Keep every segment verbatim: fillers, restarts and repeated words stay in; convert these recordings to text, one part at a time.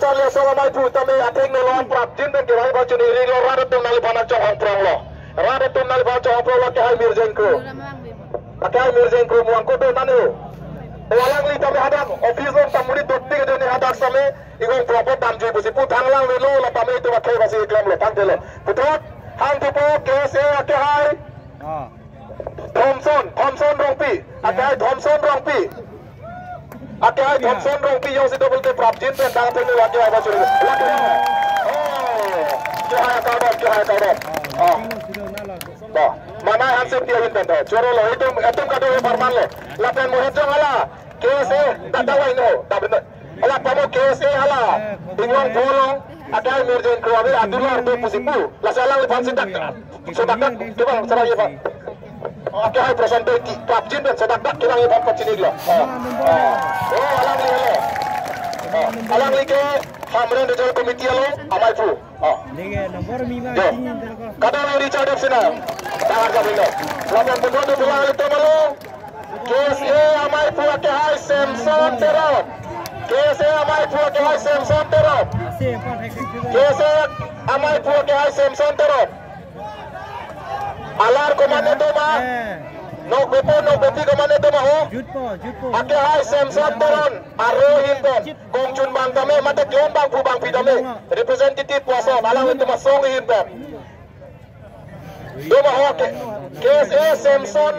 Laso amei aphu tame athengno lo prapjin pen kevang pachini ri lo, rat atum nangliphan chonghong prong lo. Rat atum nangliphan chonghong prong lo, akehai Mirjeng Kro. Akehai Mirjeng Kro muang kodo nanu. O alangli tame hadak office along ta monit dotpik ajoine hadak tame ingong prong po damjui pusi pu thang lang velo, la tame itum akhei basi klem lo, thang thelo. Puthot hang thupo K S A akehai. Ah. Thomson, Thomson Rongpi. Akehai Thomson Rongpi. Akehai Thomson Rongpi jongsi double ke prapjin pen dang thengno lake ai ba churi. Lake. Oh. Kehai akardom, kehai akardom. Oh. Ba. Mana hanse pia hin pen. Choro lo, itum, itum kado apharman lo. Lapen mo hejong ala. K S A, data wai no. Dapat no. Ala pamo K S A ala. Ingong pho along. Akehai Mirjeng Kro ave adular do pusi pu. Lasi alangliphan si dak. Sodak dak kevang sarang iphan. Akehai Prasanta Ingti, prapjin pen sodak dak kevang iphan pachini lo. Oh, oh, alangli lo. Oh, alangli ke Hamren Regional Committee along amei aphu. Oh. Lege number mi ma. Yo. Sini terko. Kadang Richard F Sina. Tangar kami lo. Lapan puluh dua pulang itu malu. K S A amei aphu akehai Samson Teron. K S A amei aphu akehai Samson Teron. K S A amei aphu akehai Samson Teron. Alar komane doma. Nokbe po, nokbe pi komane doma ho. Jutpo, jutpo. Akehai Samson Teron. Aro ahin pen. Kongchunbang tame, mate klembang pu bangpi tame. Representative puson, alanglitum asong ahin pen. Doma ho ke, K S A Samson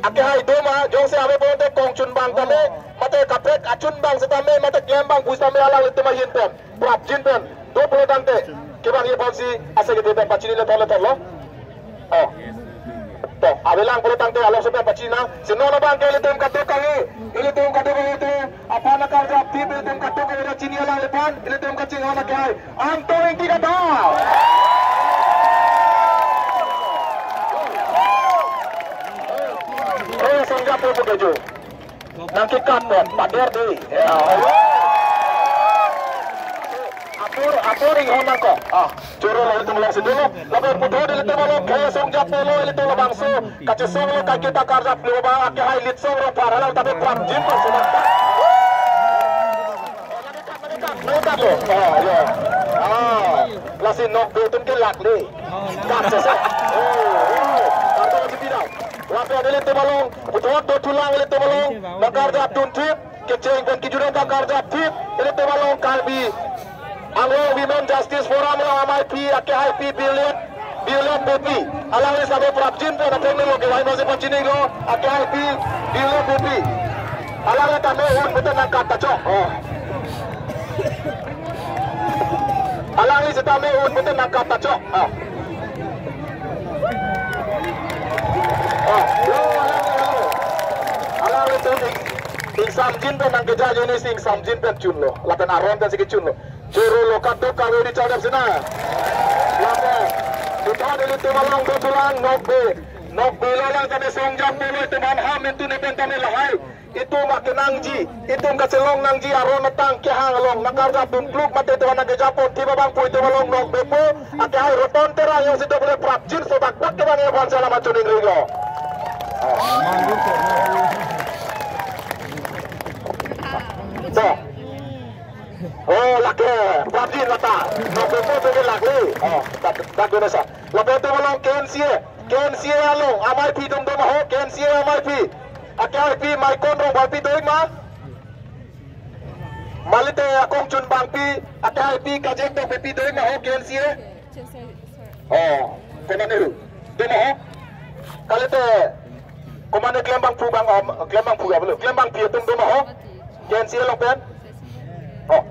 akehai doma, jongsi ave pulote kongchunbang tame, mate kaprek achunbang setame, mate klembang pu setame alanglitum ahin pen, prapjin pen, do pulo tangte, kevang aphansi, ase ke pen pachini le thole thole. Oh. To, avelang pulo tangte along sepen pachini nang, si non abang ke ilitum kadokave, ilitum kadokave itum, aphan akarjap thip ilitum kadokave chini alangliphan, ilitum kachinghon akehai. Anto Ingti kata. Oh, sungja po po kejo. Nangkekat pen, pader dei. Ya. Apor, apor inghon nangkok. Ah, choro lo itum lang sini lo. Lapen puthot ilitum along khei sungja po lo ilitum labangso. Kachesong lo kaiketa karjap lo ba akehai Litsong Rongphar alang tapi prapjin pen sudah. Mengkap lo. Ah, ya. Ah, lasi nokbe atum ke lak le. Kap sese. Oh, oh. Kartu lagi tidak. Lapen ilitum along, puthot do thulang ilitum along, nangkarjap dunthip, kecheng pen kejut nangkarjap thip, ilitum along Karbi Anglong Women Justice Forum along amei aphi, akehai aphi Birlet, Birlet Beypi. Alangli same prapjin pen athengno lo kevang pachini lo, akehai aphi Birlet Beypi. Alangli tame un beten nangkat ta chok. Oh. Alangli setame un beten nangkat ta chok. Ah. Ah. Alangli tu ing, ingsamjin pen nangkeja ajoine si ingsamjin pen chun lo. Lapen aron pen si kechun lo. Choro lo kadokave Richard F Sina. Lapen puthot ilitum along do thulang nokbe. Nokbe lo lang tame sungja po lo itum an ham intu ne pen tame lahai. Itum akenangji, itum kachelong nangji aron atang kehang along nangkarjap dunkluk mate itum nangkejapon thip abang pu itum along nokbe po, akehai Roton Terang jongsi do pulote prapjin sodak dak kevang aphan salam achuning ri lo. So. Oh, lake, prapjin lata. Nokbe po pen lak le. Oh, tak, tak guna sa. Lapen itum along K N C A. K N C A along, amei aphi doma ho, K N C A amei aphi. Akehai aphi, Maikon Rongphar aphi do-ik ma? Malite akongchunbang aphi, akehai aphi, Kajek Tokbi aphi do-ik ma ho, K N C A? Oh, kona nehu. Doma ho? Kalite, komane klembang phu bang, um, klembang phu ya, belum? Klembang aphi atum doma ho? K N C A along pen? Oh,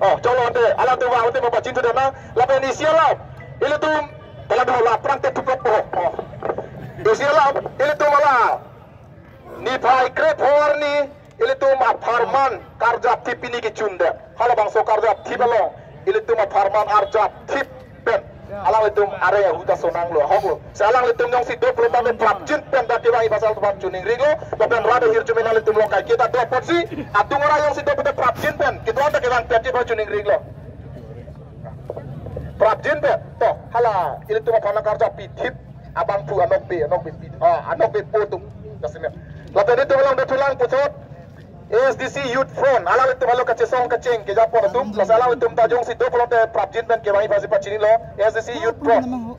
oh, cholo ante, alanglitum va ante ma pachin tu dana, lapen isi alam. Ilitum, telat dua la prang te tuplok po. Oh. Isi alam, ilitum ala. Niphai krepho arni, ilitum apharman karjap thip pini kechun det. Halabangso karjap thip along, ilitum apharman arjap thip pen. Alanglitum are ahu ta sonang lo, ahok lo. Si alanglitum jongsi do pulote prapjin pen dak kevang ipasal tupan chuning ri lo. Lapen rat ahirjume nanglitum along kaiketa do apotsi. Atung ora jongsi do pulote prapjin pen. Kedo-an ta kevang pen tipa chuning ri lo. Prapjin pen. To, hala, ilitum aphan karjap pi thip. Abang phu anokbe, anokbe pi, ah, anokbe po atum. Kasih ya. Lapen itum along do thulang puthot. ASDC Youth Front, alanglitum helo kachesong kacheng keja apor atum, lasi alanglitum ta jongsi do pulote prapjin pen kevangji aphansi pachinilo, ASDC Youth Front.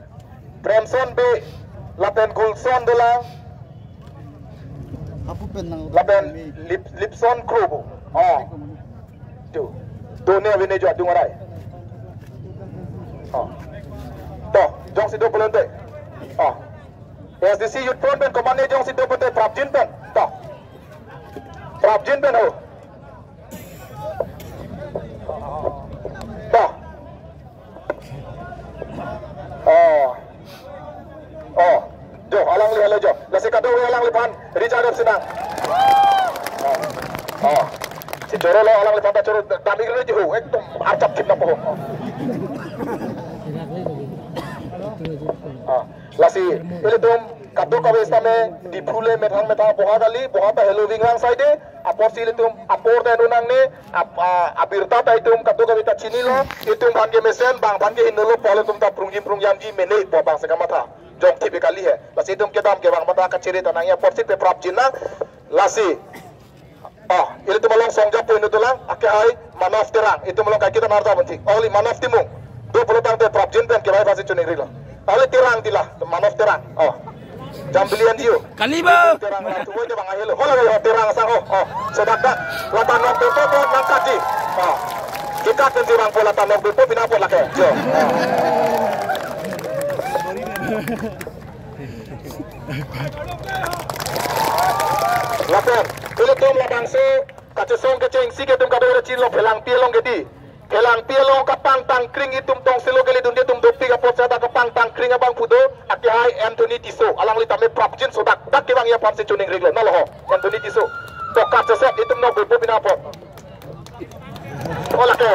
Premson Bey, lapen Gulson dolang, Apu pen nang lapen Lip, Lipson Kro bo. Oh. Tu. Done avene jo adung arai. Oh. To, jongsi do pulote. Oh. ASDC Youth Front pen komatne jongsi do pulote prapjin pen. To. Prapjin pen ho. To. Oh. Oh. Jo, alangli helo jo. Lasi kadokave alangliphan, Richard F. Sinang. Oh. Oh. Si chorolo alangliphan ta choro damik lo jo. Ekdom archap thip na po. Oh. Lasi, ilitum kadokave sitame, Diphu le methang methang boha kali, boha ta helo vinglang saide, apotsi ilitum apor ta eno nangne, ap-, a-, abirta ta itum kadokave ta chinilo, itum aphan ke mesen, bang aphan ke hinolo, pu ilitum ta prungjin prungjamji mene, pu bang sekamatha. Jong thip kali he. Lasi itum kedam kevang matha kachere ta nangji apotsi pe prapjin nang, lasi. Oh, ilitum along song japo inut dolang, akehai Manof Terang. Itum along kaiketa nar ta bonthik. Oli Manof Timung. Do pulo tangte prapjin pen kevangji aphansi choningrilo. Oli Terang tila, Manof Terang. Oh. Jambilian jiu. Kaliba. Terang la tuoi te bang ahelo. Hola, hola, Terang sang, oh. Oh. Sodak dak. Lata nok dopo po nangkatji. Oh. Kita pensi bang po lata nok dopo pina po lake. Jo. Oh. Lapen, ilitum labangso kachesong kechengsi ke itum kadokave chinilo, Phelangpi along ke di. Phelangpi along kapangtang kring itum tongsilo kali dunde itum dopik apot seta kapangtang kring abangphu do, akehai Anthony Tisso. Alangli tame prapjin sodak dak kevangji aphansi choningrilo. Nalo ho, Anthony Tisso. To kachesong itum nok dopo pina apot. Oh, lake.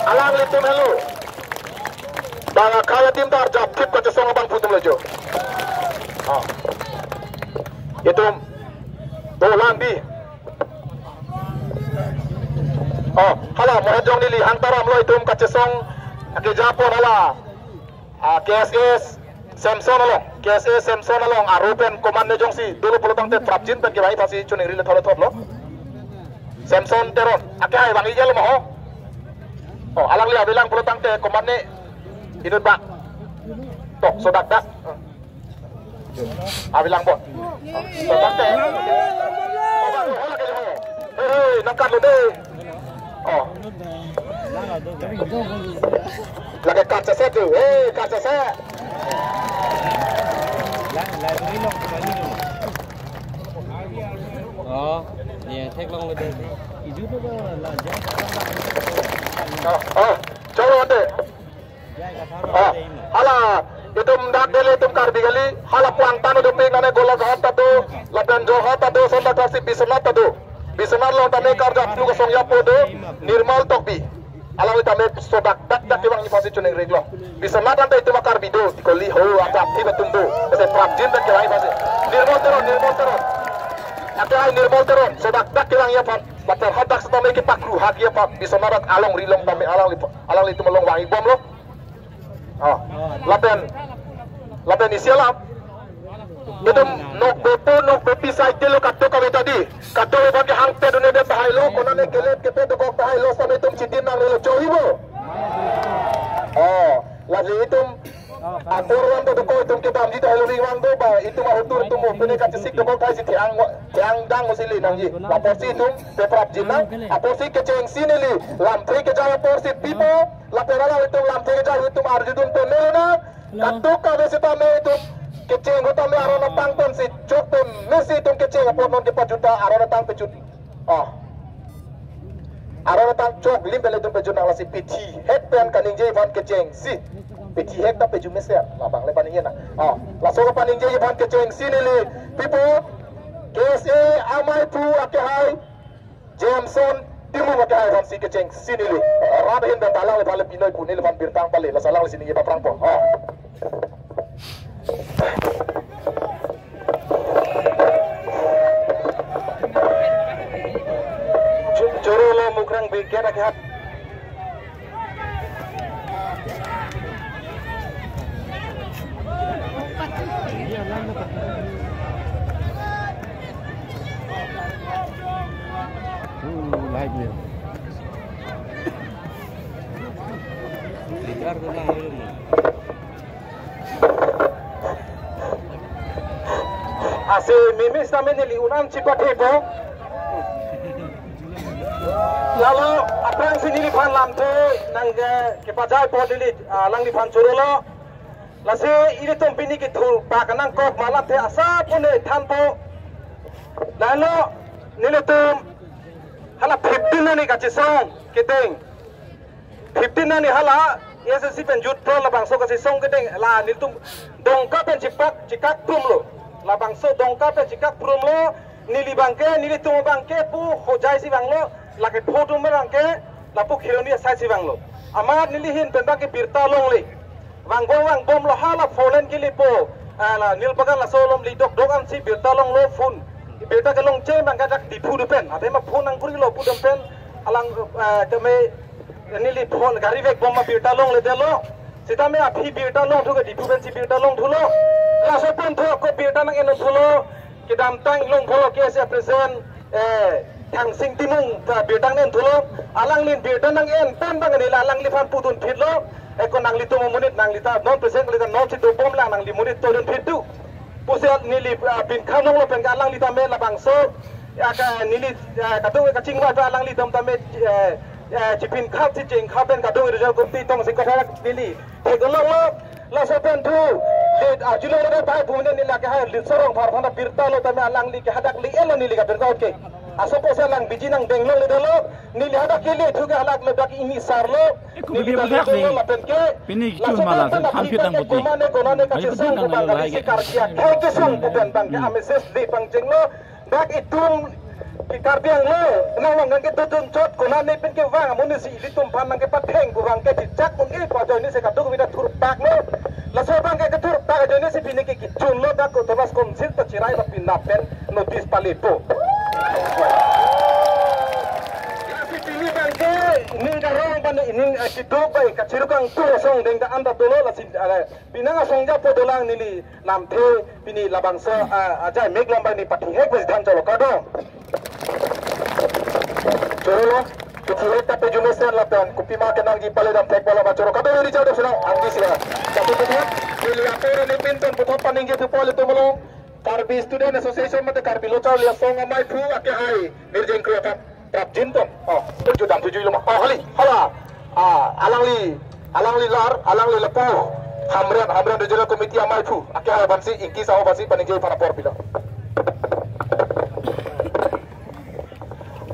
Alanglitum helo. Bang akhai adim ta arjap thip kachesong abangphu atum lo jo. Oh. Itum dolang di. Oh, hala, Mohenjong neli hangtaram lo itum kachesong akeja apot hala. Ah, K S A Samson along, K S A Samson along, aro pen komatne jongsi dolo pulo tangte prapjin pen kevangji aphansi choningrilo thotlo thotlo. Samson Teron, akehai vangji lo ma ho. Oh, alangli avelang pulo tangte komatne inut bang. To, sodak dak. Avelang bon. To, sodak dak. Oh, bang, hola ke ho. Hei, hei, nangkatlo de. Oh. Lake kachese tu, eh, kachese. Oh, ya, theklonglo de. Oh, oh, chalo ante. Oh, hala, itum dak dele itum Karbi kali, hala puang tanu dopik nane Golaghat ta do, lapen Jorhat ta do, sonta klasi Biswanath ta do. Biswanath along tame karjap tu kasong japo do, Nirmal Tokbi. Alangli tame sodak dak dak kevangji aphansi choningrilo. Biswanath ante itum a-Karbi do, tikoli ho, arjap thip atum do. Ese prapjin pen kevangji aphansi. Nirmal Teron, Nirmal Teron. Akehai Nirmal Teron, sodak dak kevangji aphan. Lapen hadak setame kepakruhakji aphan. Biswanath along rilong tame alangli, alanglitum along vangji bomlo. Oh, lapen, lapen isi alam. Itum nok dopo, nok dopi side lo kadokave ta di. Kadokave aphan ke hangpet un-edet tahai lo, konane kelet kepet dokok tahai lo, sitame itum chidim nangnelo, chohi bo. Oh, lasi itum apor wan dokok itum kedamji tahai lo ring vang do ba, itum ahotur atum mo, pine kachesik dokok tahai si thiang, thiang dang si le nangji. Apotsi itum pe prapjin nang, apotsi kechengsi neli, lamthe keja apotsi pipo, lapen alanglitum lamthe keja itum arjudun pe melo na, Hello. Kadokave sitame itum kecheng ahut tame aron atang pensi chok pen mesi itum kecheng apot non kepajut ta aron atang pejut. Oh. Aron atang chok lim pen itum pejut nang lasi pithihek pen kaningje aphan kechengsi. Pithihek ta pejut mesen. Labang le paningje nang. Oh. Laso kapaningje aphan kechengsi neli. Pipo. K S A amei aphu akehai. Jameson Timung akehai aphansi kechengsi neli. Rat ahin pen ta alangliphan le pinoi pu neliphan birta pale, lasi alangli si ningje paprangpo. Oh. Cho-, chorolo Mukrang Brigade akehai. Live niya. Lasi mimi sitame neli un-an chipathepo. Lalo aphrangsi neliphan lamthe nang ke kepajaipo neli, ah, alangliphan chorolo. Lasi ilitum pini kethur pak nangkok ma lamthe asap un-e thanpo. Lalo nelitum hala fifteen arni kachesong kedeng. Fifteen arni hala S S C pen jut pro labangso kachesong kedeng la nelitum Dongka pen chipak chikak prumlo. Labangso Dongka pen chikak prumlo, neli abangke, nelitum abangke pu Hojai si vanglo, lake photo me abangke, lapu Kheroni asai si vanglo. Amat neli ahin pen abangke birta longle. Vangbom vangbomlo hala four lane kelepo. Ah, la Nilbagan laso along le dokdok ansi birta longlo phone. Birta kelong che abangke dak Diphu do pen. Athema phone nangkurilo pu dam pen. Alang, ah, tame neli phone gari vekbom ma birta longledetlo. Sitame aphi birta longthu ke Diphu pensi birta longthulo. Laso pen tho ko birta nang-en thulo. Kedamtang longpholo K S A president, eh, Thangsing Timung ta birta nang-en thulo. Alangli birta nang-en pen abang neli alangliphan pudun phitlo. Eh, ko nanglitum amonit nanglita non president kalita non si dobomlang nangli monit todun phit do. Pusi neli, ah, pinkha longlo pen ke alangli tame labangso, ah, ka neli, ah, kadung kachingvai ta alangli dam tame, eh, eh, chipinkha si chingkha pen kadung regional committee tong si kotha neli theklonglo. Laso pen thu le, ah, julong le pai pu ne neli lake hai Litsong Rongphar aphan birta lo tame alangli ke hadak le-etlo neli ka birta ke. Aso kosa alang biji nangdeng longledetlo. Neli hadak kele thu ke halak le dak ini sarlo. Eko neli bibia ta bedak le dong le. Lapen ke. Pini kichun laso mala pen sen than aphi phit pen nang ke poti. Kona ne kona ne hari kachesong putang pu nang bang lo ka hai isi ke. Karbi akhei kesong pu pen abangke a-message le pangchenglo. Dak itum ke Karbi Anglong nang nang ke dodun chot kona ne pen kevang amonit si ilitum aphan nangkepatheng pu abangke chichak un-e pu ajoine si kadokave ta thurpaklo. Laso abangke kethurpak ajoine si pini ke kichunlo dak ko Autonomous Council ta chirai lo pinap pen notice palepo. Lasi pini abangke ning karong abang ning, eh, keduk abang kachiruk kangtung asong dengta anta dolo lasi, eh, pini asong japo dolang neli lamthe pini labangso, eh, ajai mek lam abang neli pathihek besi than cholo kardom. Cholo, kethihek ta pejumesen lapen kopima kenangji pale damthek bala ma choro kardom neli jadok senang angji sila. Tapi kemudian neli atur neli pinton puthot paningje thupo ilitum along. Karbi Student Association mate Karbi Lo Charli Asong amei aphu akehai Mirjeng Kro atum prapjin atum. Oh, tujuh dam tujuh iloma. Oh, hali, hala. Ah, alangli, alangli lar, alangli lapu. Hamren, Hamren Regional Committee amei aphu akehai aphansi, Ingti Sahu aphansi, paningje aphan apor pilo.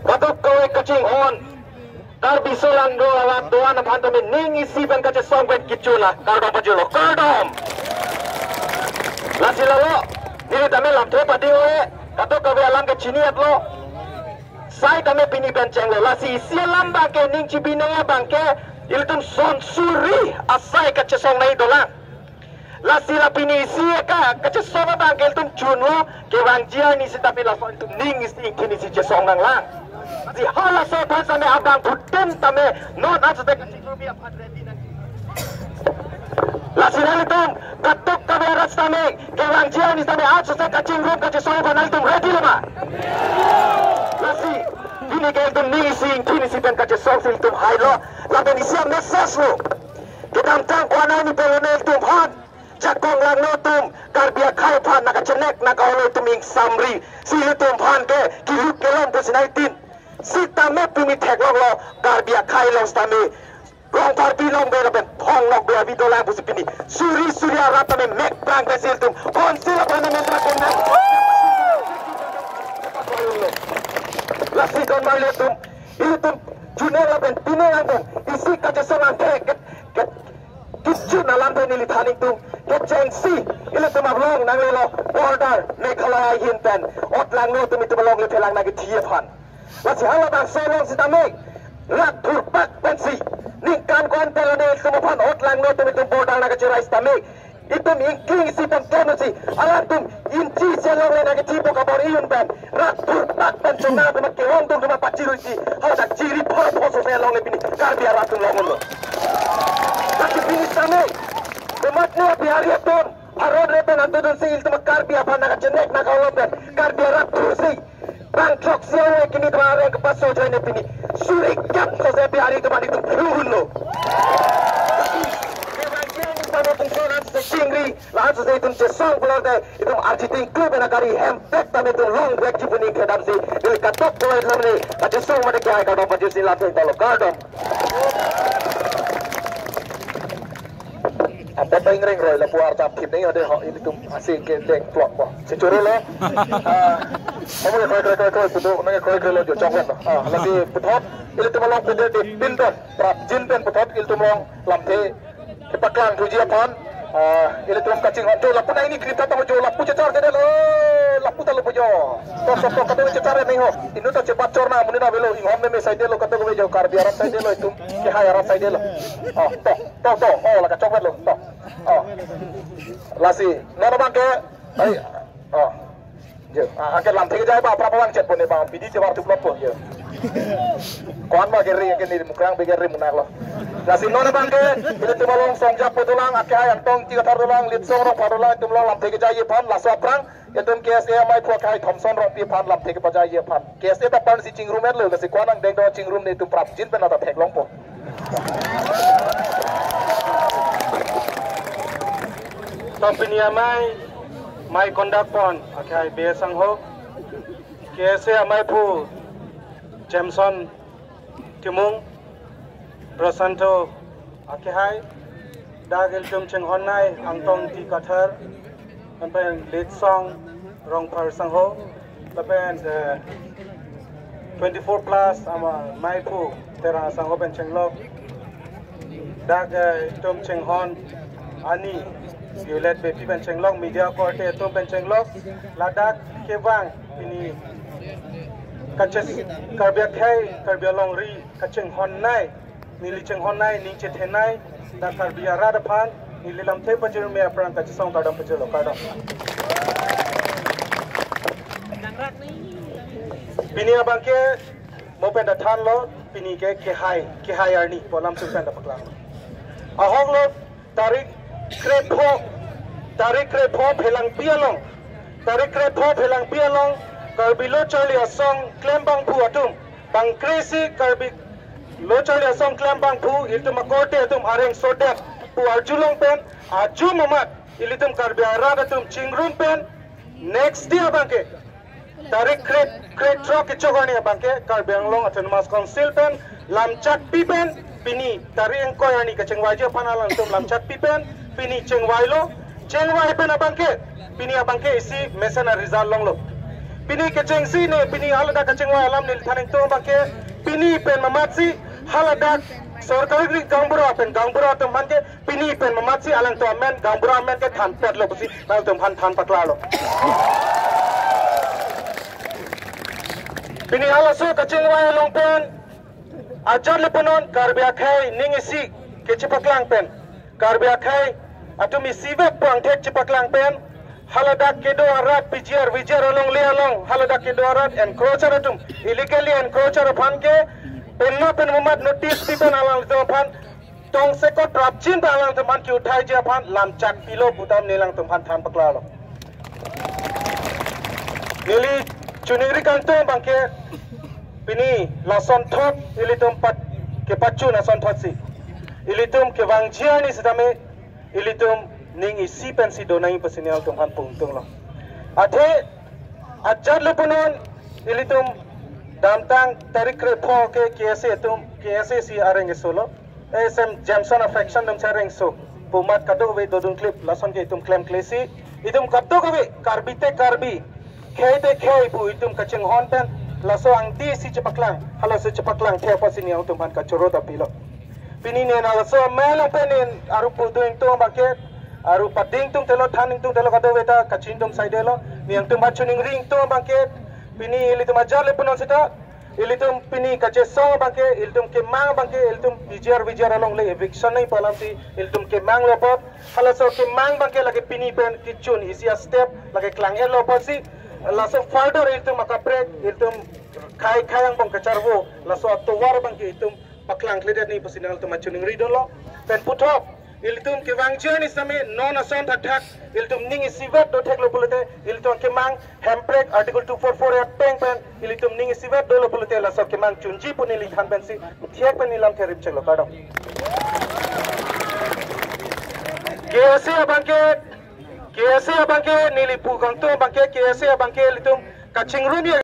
Kadokave kachinghon. Karbi solangdo arat do-an aphan tame ning isi pen kachesong pen kichula kardom pajirlo kardom. Lasi lalo neli tame lamthe padi-o-e kadokave alam ke chini-etlo. Sai tame pini pen chenglo lasi isi alam abangke ning chibi nang abangke ilitum son suri asai kachesong nai dolang. Lasi la pini isi ka kachesong abangke ilitum chunlo kevangji arni sitame laso ilitum ning isi ingthin isi chesong nanglang. Lasi halaso aphan sitame abangphutin tame non an sitame kachingrum aphan ready nang. Lasi nanglitum kadokave arat sitame kevangji arni sitame an sitame kachingrum kachesong aphan nanglitum ready lo ma? Lasi pini ke ilitum ning isi ingthin isi pen kachesong si ilitum hailo lapen isi a-message lo. Kedamtang ko-an arni pen lo nelitum aphan jakong langno atum Karbi akhei aphan nangkachenek nangkaholo atum ingsamri si ilitum aphan ke keluk kelong pusi nangtin. Sitame pini theklonglo Karbi akhei along sitame Rongpharpi along be lapen Phongnok be abi dolang pusi pini suri suri arat tame mek prang pensi ilitum Council aphan nang mentra kenang. Lasi don marli atum ilitum chunel lapen tinel angkong isi kachesong angthek ke, ke, kichun alam pen neli than ingtung kechengsi ilitum ablong nanglelo border Meghalaya ahin pen ot langno atum itum along le phelang nangkethi aphan. Lasi halabangso along sitame rat thurpak pensi ningkan ko-an pen lo ne itum aphan ot langno atum itum border nangkacherai sitame itum ingking isi pen klemsi alanglitum inchi isi along le nangkethipo kabor iyun pen rat thurpak pen chongnang atum ke-ongdung atum pachirui si hadak chiri phor phor so se along le pini Karbi arat atum long unlo. Lasi pini sitame komatne Bihari atum Bharat re pen atudun si ilitum Karbi aphan nangkachenek nangkaholo pen Karbi arat thursi Bang throk siang we kini dua reng kepaso join pini. Suri gap so se biari teman itu hunlo. Kebang yang pada pungsonan sechingri, lahan so se itum chesong pulang te, itum arjiting klub na gari hem tek tame itum long break ji puni kedam si. Dil katok pulang itum ni, kachesong mate kya kardom pajir si langsung talo kardom. Apa ta ingreng roi lapu artap thip neng ade ho ilitum asi ke deng plok po. Sechoro lo. Ah, kamu ya koi koi koi koi putu nang koi koi lo jo chokwan lo. Ah, lasi puthot ilitum along pede de pindon prapjin pen puthot ilitum along lamthe kepaklang thuji aphan. Ah, ilitum kachinghon jo lapu na ini krita tamo jo lapu chechar de lo. Lapu ta lo jo. To to to kado chechar neng ho. Inu ta chepat chorna muni na velo inghom me me sai de lo kado jo Karbi arat sai de lo itum. Kehai arat sai de lo. Oh, to, to, to. Oh, la kachok lo. To. Oh. Lasi, non abang ke. Ai. Oh. Jo, ah, anke lamthe kejai ba prapa bang chet pone bang pidi te war tuplot po jo. Kon ma geri ke ni mukrang be geri munak lo. Lasi non abang ke, ilitum along songjap po dolang, akehai Angtong Ingti Kathar dolang, Litsong Rongphar dolang, itum along lamthe kejai aphan, laso aphrang, itum K S A amaiphu akehai Thomson Rongpi aphan lamthe kepajai aphan. K S A ta pan si chingrum et lo, lasi kwan angdeng do chingrum ne itum prapjin pen ata theklong po. To pini amei, mei conduct pon, akehai Bey Sangho, K S A amaiphu, Jameson Timung, Prasanto akehai, dak ilitum chinghonnei Angtong Ingti Kathar, lapen Litsong Rongphar Sangho, lapen, eh, twenty-four plus amaiphu Terang Sangho pen chenglok. Dak, eh, itum chinghon ani Violet Beypi pen chenglok, media korte atum pen chenglok. Ladak kevang pini kaches Karbi akhei, Karbi alongri kachinghonnei, neli chinghonnei, ning chethenei, dak Karbi arat aphan neli lamthe pajirme aphrang kachesong kardom pajirlo, kardom. Pini abang ke mo pen ta thanlo, pini ke kehai, kehai arni pu alam sung pen ta paklang. Ahok lo tarik krepho, tarik krepho Phelangpi along, tarik krepho Phelangpi along, Karbi lo charli asong klembangphu atum, bang kresi Karbi lo charli asong klembangphu, itum akorte atum areng sodet pu arjulong pen, aju mamat, ilitum Karbi arat atum chingrum pen, next day abang ke, tarik kre, krethrok kechok arni abang ke Karbi Anglong Autonomous Council pen lamchak pi pen pini tarik ingkoi arni kachingvaiji aphan alangtum lamchak pi pen pini chingvailo, chingvai pen abang ke pini abang ke isi mesen a-result longlo. Pini kechengsi ne pini haladak kachingvai alam neli than ingtung abang ke pini pen mamatsi haladak sorkari gaonbura pen gaonbura atum aphan ke pini pen mamatsi alangtum amen, gaonbura amen ke thanpetlo pusi nangtum aphan than paklarlo. Pini halaso kachingvai along pen ajat le punon Karbi akhei ning isi kechepaklang pen, Karbi akhei atum isivek pu angthek chepaklang pen, haladak kedo arat P G R V G R alongle along, haladak kedo arat encroacher atum, illegally encroacher aphan ke penma pen mamat notice pi pen alangtum aphan tongsekot prapjin ta alangtum aphan ke-uthai ji aphan lamchak pilo pu tam neli alangtum aphan than paklarlo. Neli choningri kangtung abang ke pini lasonthot ilitum pat kepachun asonthotsi ilitum kevangji arni sitame ilitum ning isi pensi do nangji pusi neli alangtum aphan pu ingtunglo. Athe ajat le punon ilitum damtang tarik krepho ke K S A atum, K S A si areng kesolo. A S M Jameson a-faction atum si areng so. Pu amat kadokave dodun klip lason ke itum klemklesi. Itum kadokave Karbi te Karbi, khei te khei pu itum kachinghon pen laso angdi si chepaklang, halaso chepaklang the apotsi neli alangtum aphan kachoro ta pilo. Pini ne halaso amei along pen ne aru pu do ingtung abang ke, aru pading tung telo, than ingtung telo, kadokave ta kachin tum saidelo. Neli alangtum aphan choningri ingtung abang ke, pini ilitum ajat le punon seta, ilitum pini kachesong abang ke, ilitum kemang abang ke, ilitum P G R V G R alongle eviction nangji pu alamsi ilitum kemanglo apot, halaso kemang abang ke lake pini pen kechun isi a-step lake klang-etlo apotsi, laso further ilitum akaprek, ilitum khei khei angbong kacharvo, laso atovar abang ke ilitum paklang kledet nangji pusi neli alangtum aphan choningri dunlo. Pen puthot Ilitum kevang join isame non ason thakthak ilitum ning isivet do theklo pulote, ilitum kemang Hemprek Article two four four A peng pen ilitum ning isivet dolo pulote, laso kemang chunji pu neli than pensi thiak pen neli lam therim cheklo, kardom. K S A abangke, K S A abangke neli pu kangtung abangke, K S A abangke ilitum kachingrum ya